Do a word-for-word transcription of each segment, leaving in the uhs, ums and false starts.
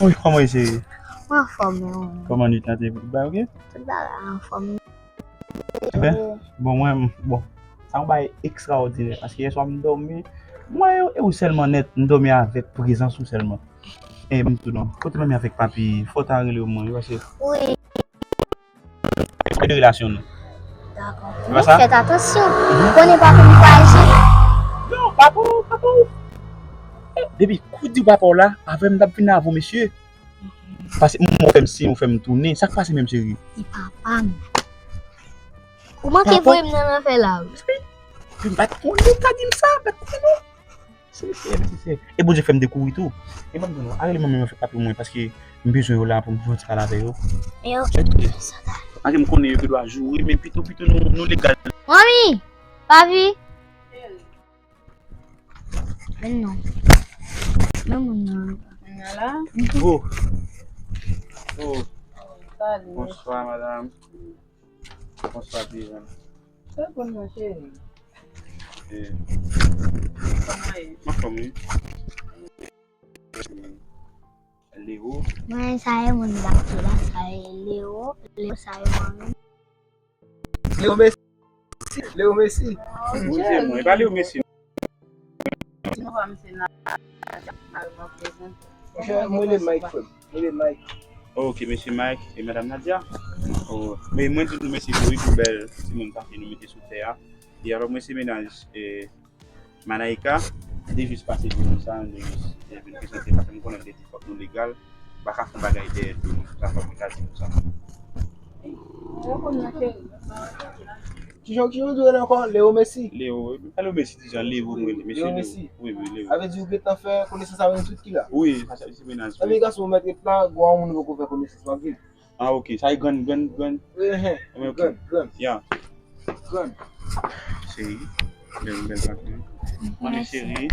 Wi, kòman w ye, cheri? Mwen anfòm, men. Kòman nwit lan te ye pou tout bagay, oke? Tout bagay anfòm. Enben, bon, mwen, bon, sa yon bagay ekstraòdinè, paske yèswa m dòmi, mwen e ou sèlman nèt, m dòmi avèk prezans ou sèlman. E m tou non, kote manmi avèk papi, fò w ta rele yo mwen, paske wi. Fè de relasyon nou. Dakò. Men fèt atansyon. Ou konnen papa m pa aji. Non, papa w, papa w. Depi kou di papa w la, avè m t ap vin avè w, mesye. Paske m, ou fè m siy, ou fè m tounen. Sa k pase menm, cheri? Se papa m. Ou manke voye m nan lanfè la, wi. M pa t konnen ou ta di m sa, m pa t konnen non. Se, se, se, se. E Bondye fè m dekouvri tou. E m ap di nou, ale manmi avèk papi mwen, paske m bezwen yo la pou m fè yon ti pale avè yo. Yo. Paske m konnen yo gen dwa joure, men pito, pito nou, nou legal. Manmi! Papi! Men non. Men moun nan. Moun nan la? Oh. Oh. Salut. Bonsoir, madame. Bonswa, Divan. Sa bon, mon cheri? Eh. Kòman ye? Mwen anfòm, wi. Leo. Mwen, sa e moun bak la, sa e Leo. Leo, sa e mwen. Leo Messi. Leo Messi. Wi, se mwen. E pa Leo Messi. Ti nonm pa misye nan, nan prezan. Monchè, mwen rele Mike, frè m. Mwen rele Mike. Ok, mesye Mike e madam Nadia. Oh, men mwen di nou mèsi pou wi pou bèl timoun sa ke nou mete sou tè a. E alò, mwen se mennaj, eh, Manaika. M te jis pase di nou sa, m te jis, eh, vin prezante paske m konnen m te di fòk nou legal. M pa ka fè yon bagay dèyè do nou, sa fòk mwen ka di nou sa. Yo konn nan cheri. Kijan, kijan w di w rele ankò? Leo Messi? Leo, pa Leo Messi, ti jan Leo, mwen, mesye Leo. Leo Messi. Wi, wi, Leo. Sa vle di ou gentan fè konesans avè nou tout ki la? Wi, sa, sa, se mennaj, wi. Zanmi gason, ou mèt ret la, gwo moun ou poko fè konesans, w ap vin. Ah, ok, sa e grann, grann, grann. Ehn, ok. Grann, grann. Ya. Grann. Cheri, bèl, bèl papi. Mèsi. Cheri,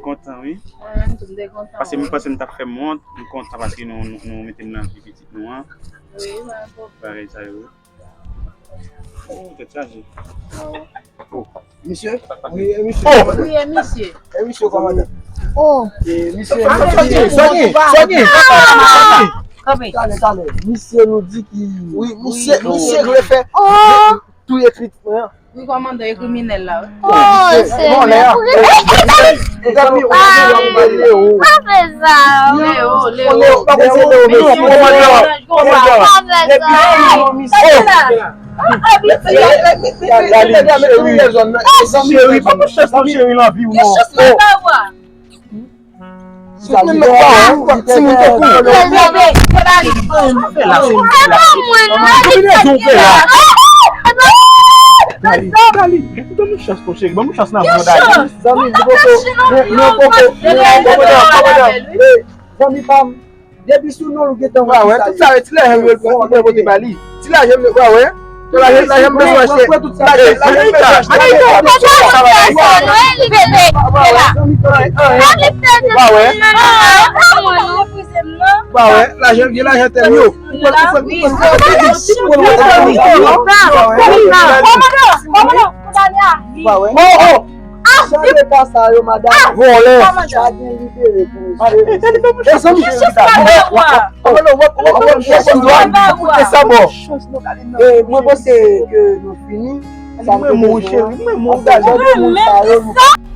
kontan, wi. Mwen menm tou, m te kontan. Paske m panse m t ap fè m wont, m kontan paske nou, nou, nou mete m nan vi pitit nou an. Wi, pa gen pwoblèm. Bagay sa yo. Oh, tèt chaje. Oh. Misye? Wi, e misye. Oh! Wi, e misye. E misye kòmandan. Oh. E misye. Sonny, Sonny, Sonny. Kanpe. Tale, tale. Misye nou di ki... Wi, misye, misye vle fè... Oh. Touye kriminèl. Wi, kòmandan e kriminèl la. Oh, se bon, Leo. Pa fè sa. Leo, Leo. Leo, pa konn se Leo, Leo. Kòmandan. Pa fè sa. Cheri, pa pran chans non, cheri, nan vi w non. Chans nan pa w. Timoun tankou w. Dali, dali, ban m chans non, cheri, ban m chans nan vi w, Dali. Zanmi, li poko, li poko, li poko, kòmandan, kòmandan. Zanmi pa m. Depi sou non l ou gentan wè. Wa wè, tout sa yo, ti lajan m yo, l pran, li pran pote ba li. Ti lajan m yo, wa wè. Ti lajan, lajan m bezwen achte. Lajan, lajan m bezwen achte. Wa wè. Wa wè, lajan, gen lajan tè m yo. Ou pran, ou pran, ou pran, ou pran. Wa wè. Oh, oh. Jan de ka sa yo, madanm. Vòlè. Sa gen libere pou misye. Mezanmi, Chans pa la wa. Kote sa bon? E mwen panse ke nou fini. Sa Mwen mon cheri, mwen mon gade. Jan de moun sa yo, nou